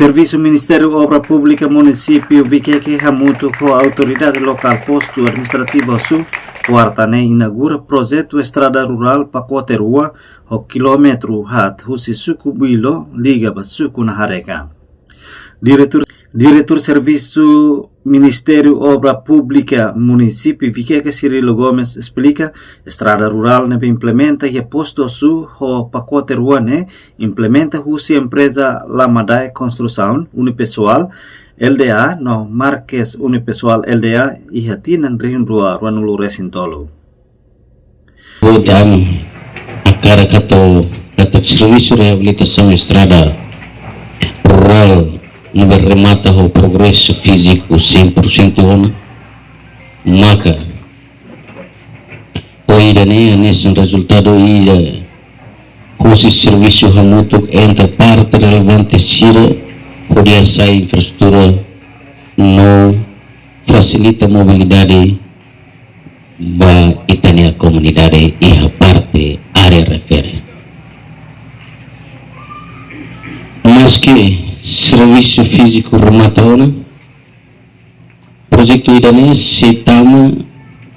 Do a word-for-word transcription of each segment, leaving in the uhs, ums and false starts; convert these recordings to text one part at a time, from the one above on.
Servisu Ministériu Obra Públika Munisípiu Vikeke hamutuk ho autoridade lokál postu administrativu Osu, kuarta ne'e inaugura projetu estrada rurál pakote rua ho kilómetru haat husi suku Builo liga ba suku Nahareka. Diretór, Diretór Servisu Ministériu Obra Públika Munisípiu Vikeke, Cirilo Gomes, esplika, estrada rurál ne'ebé implementa iha postu Osu ho pakote rua ne'e implementa husi empreza Lamadae Konstrusaun Unipessoal Lda no Marques Unipessoal Lda iha tinan rihun rua ruanulu resin tolu. Ohin ami hakarak atu katak servisu reabilitasaun estrada rurál ne'ebé remata ho progresu fíziku cem por cento ona, maka ohin ida-ne'e hanesan rezultadu ida husi servisu hamutuk entre parte relevante sira hodi hasa'e infraestrutura no fasilita mobilidade ba ita-nia komunidade iha parte área refere. Maski servisu fíziku remata ona, projetu ida-ne'e sei tama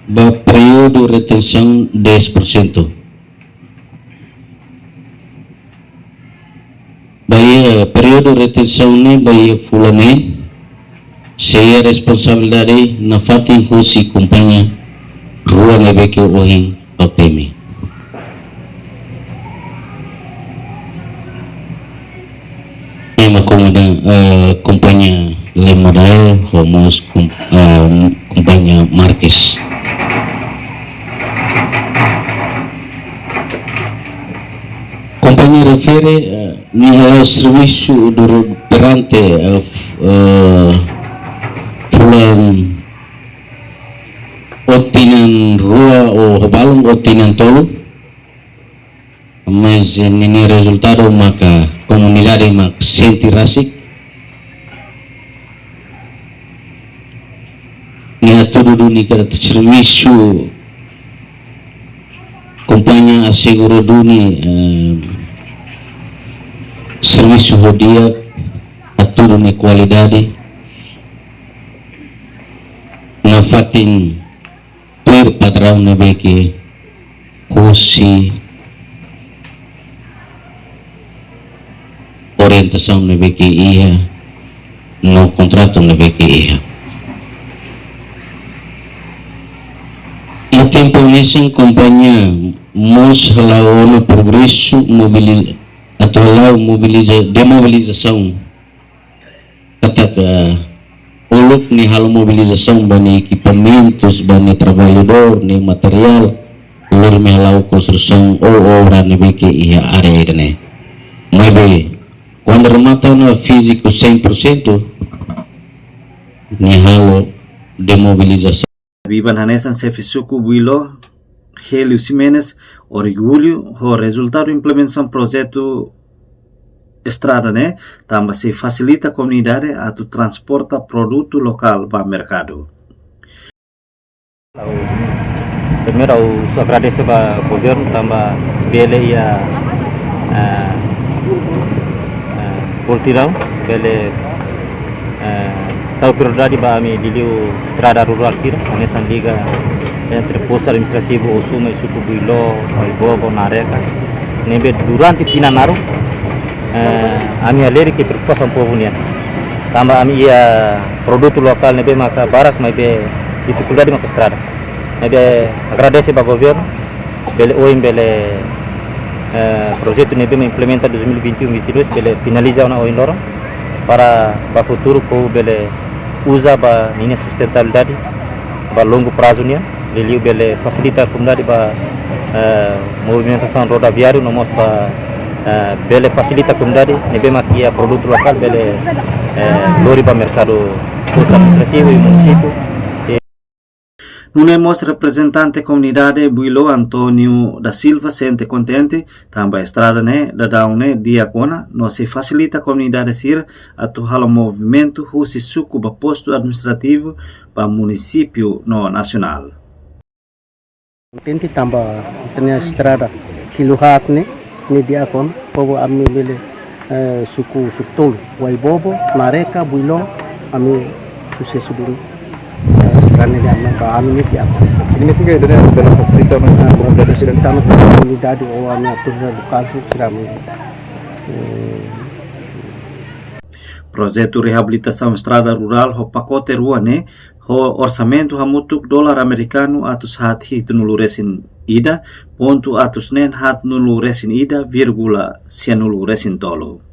ba períodu retensaun dez por cento. Ba iha períodu retensaun ne'e, ba iha fulan ne'e, sei iha responsabilidade nafatin husi kompañia rua ne'ebé ke ohin ha'u temi. Ema kompañia, eh, kompañia Lamadae ho mós kom-, eh, kompañia Marques. Kompañia refere, eh, nia hala'o servisu durante perante, eh, f-, eh, fulan, ou tinan rua ou ho balun ou tinan tolu. Mas, eh, ninia rezultadu maka komunidade mak sente rasik. Nia hatudu duni katak servisu kompañia asegura duni, eh, servisu ho di'ak, hatudu nia kualidade, nafatin tuir padraun ne'ebé ke husi orientasaun ne'ebé ke iha no kontratu ne'ebé ke iha. Iha tempu hanesan kompañia mós hala'o ona progresu mobili-, atu hala'o mobiliza-, demobilizasaun. Katak, eh, uluk nia halo mobilizasaun ba nia ekipamentus, ba nia traballadór, nia materiál, uluk nia hala'o konstrusaun ou obra ne'ebé ke iha área ida-ne'e. Maibé, kuandu remata ona fíziku cem por cento, nia halo demobilizasaun. Biban hanesan xefe suku Builo, Hélio Ximenes, orgullu ho rezultadu implementasaun projetu estrada ne'e, tanba sei fasilita komunidade atu transporta produtu lokál ba merkadu. Primeiru, ha'u agradese ba governu tanba bele iha, eh, eh, multidão, bele, eh, tau prioridade ba ami liuliu estrada rurál sira, hanesan liga entre postu administrativu Osu mai suku Builo, Oibobo, Nahareka. Ne'ebé durante tinan naruk, eh, ami halerik preokupasaun povu nian. Tanba ami iha produtu lokál ne'ebé maka barak, maibé difikuldade maka estrada. Ne'ebé agradese ba governu, bele ohin bele, eh, projetu ne'ebé mak implementa dois mil e vinte e um, vinte e dois, bele finaliza ona ohin loron, para ba futuru povu bele uza ba ninia sustentabilidade ba longu prazu nian, liuliu bele fasilita komunidade ba, eh, movimentasaun rodoviáriu, no mós ba, eh, bele fasilita komunidade ne'ebé mak iha produtu lokál bele, eh, lori ba merkadu postu administrativu i munisípiu. Nune'e mós reprezentante komunidade Builo, António da Silva, sente kontente tanba estrada ne'e daudaun ne'e di'ak ona no sei fasilita komunidade sira atu halo movimentu husi suku ba postu administrativu ba munisípiu no nasionál. Kontente tanba ita-nia estrada kilu haat ne'e, ne'e di'ak ona, povu ami bele eh, suku, suku tolu, Waibobo, Mareka, Builon, ami susesu duni, eh, sira-ne'e ami ba ami-nia tiap. Signifika ida-ne'e bele fasilita ona komunidade sira? Fasilita ona komunidade ho ami autoridade lokál sira-ne'e. Eh, Projetu reabilitasaun estrada rurál ho pakote rua ne'e, ho orsamentu hamutuk dolar amerikanu atus haat hitunulu resin ida, pontu atus neen haatnulu resin ida, vírgula sianulu resin tolu.